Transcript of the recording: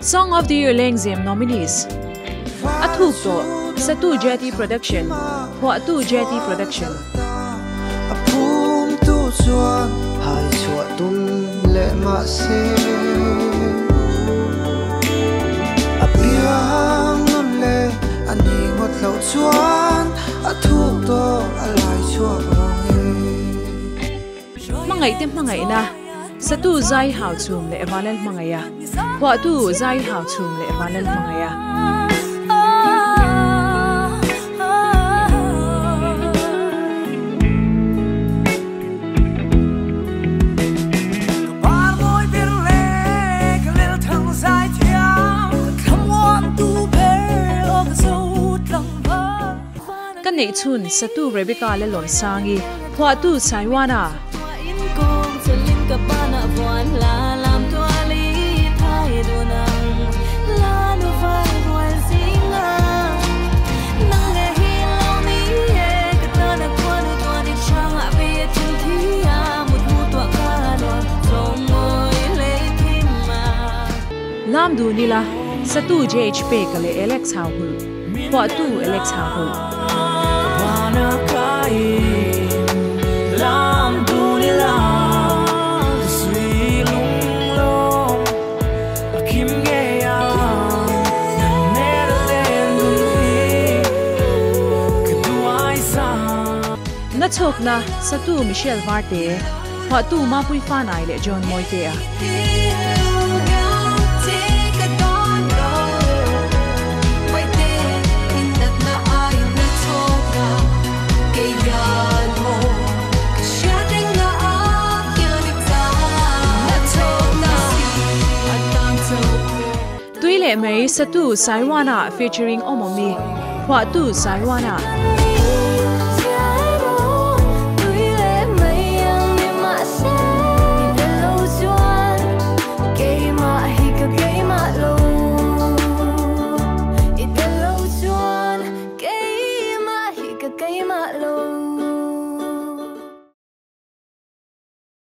Song of the Year Lengzem nominees, A thuk tawh, Satu Jeti Production, Phuahtu Jeti Production. A phumtu chuan hai chhuah tum leh mah se. A piang nawn leh a ni ngawt loh chuan a thuk tawh a lai chhuak lo nge. Hmangaihte hmangaihna, Satu Zai Hau Chhum leh Vanlal Hmangaiha, Phuahtu Zai Hau Chhum leh Vanlal Hmangaiha. Ka neihchhun Satu Rebecca Lalawmsangi, Phuahtu Saiwana. Lam dun ila, Satu JH Peka leh Alex Hauhulh, Phuahtu Alex Hauhulh. Na chhawkna Satu Michelle Varte, Phuahtu Mapui Fanai leh John Mawitea. Tui leh mei Satu Saiwana featuring Awmawmi, Phuahtu Saiwana.